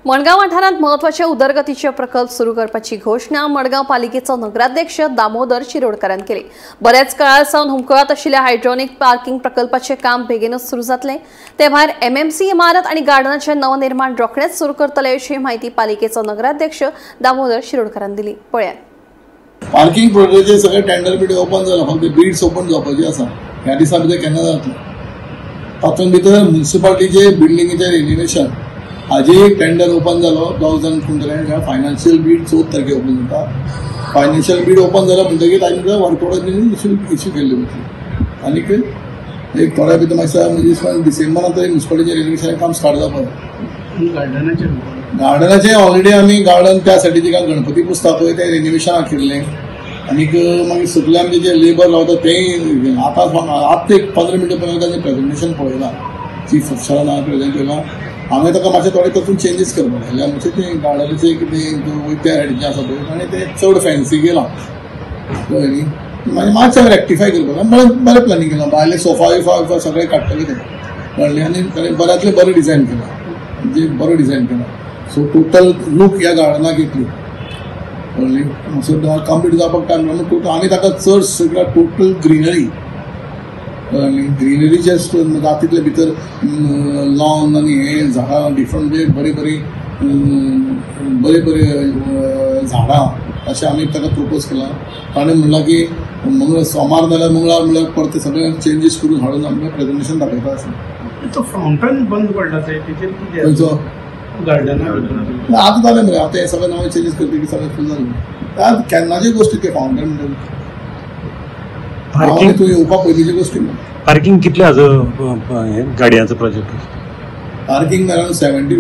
मडगांव वाठारांत म्हत्वाचे उदरगतीचे प्रकल्प सुरू करपाची घोशणा मडगांव पालिकेचो नगराध्यक्ष दामोदर शिरोडकरान केली। बऱ्याच काळा सावन हुमकळत आशिल्ल्या हायड्रोनिक पार्किंग प्रकल्पाचे काम बेगीनच सुरू जातले। ते भायर एमएमसी इमारत आणि गार्डनाचे नवनिर्माण रोखडेच सुरू करतले अशी माहिती पालिकेचो नगराध्यक्ष दामोदर शिरोडकरान दिली। पळयात। पार्किंग प्रोजेक्टाचे सगळे टेंडर बीड ओपन जाला, फक्त बीड्स ओपन जावपाची आसा। ह्या दिसा भितर केन्ना जातलें। तातूंत भितर म्युनिसिपालिटीचे बिल्डिंगेचे रेनिवेशन हाजे एक टेंडर ओपन जालो 1000 कुंटल। फायनान्शियल बीड 14 तारखे ओपन जाता। फायनान्शियल बीड ओपन जालो म्हणटकीर ताजे भितर वर्क ऑर्डर इश्यू केल्ली वतली आनीक एक थोड्या भितर मातशें म्हणजे डिसेंबरान तरी म्युनिसिपालिटीचें रेनिवेशन काम स्टार्ट जावपाक। गार्डनाचें ऑलरेडी आमी गार्डन त्या सायडीचे गणपती पुजता पळय तें रेनिवेशनाक केल्लें आनीक मागीर सगळे आमचे जे लेबर लावता तेंय आतां आतां एक 15 मिनटां पयलीं तांचें प्रेजेंटेशन पळयलां, चीफ अफसरान हांवें प्रेजेंट केलां। हांवें ताका मातशें थोडे तातूंत चेंजीस करपाक जाय। म्हणजे तें गार्डनाचें कितें त्या सायडीचें आसा पळय आनी तें चड फॅन्सी केलां, कळ्ळें न्ही। मागीर मातशें हांवें रेक्टिफाय करपाक बरें बरें प्लॅनिंग केलां। भायले सोफा बिफा बिफा सगळें काडटलें तें, कळ्ळें। आनी ताणें बऱ्यांतलें बरें डिजायन केलां, म्हणजे बरें डिजायन केलां। सो टोटल लूक ह्या गार्डनाक येतली, कळ्ळें। सो कंप्लीट जावपाक टायम लागलो। टोटल आमी ताका चड सगळ्या टोटल ग्रिनरी, कळ्ळें, ग्रिनरीचे जाता तितले भितर लॉन आनी हे झाडां डिफरंट म्हणजे बरीं बरीं बरीं बरीं झाडां अशें आमी ताका प्रपोज केलां। ताणें म्हणलां की मंगळ सोमार जाल्यार मंगळार म्हणल्यार परते सगळे चेंजीस करून हाडून आमकां प्रेजेंटेशन दाखयता आसलें। तो फावंटन बंद पडला तेचेर कितें खंयचो गार्डना आतां जालें मरे, आतां हें सगळें नवें चेंजीस करतकीर सगळें फूल जालें। आतां केन्नाची गोश्टी तें फावंटन म्हणटा तूं येवपा पयलींची गोश्टी। पार्किंग कितले हाजो गाडयांचो प्रोजेक्ट? Parking around 70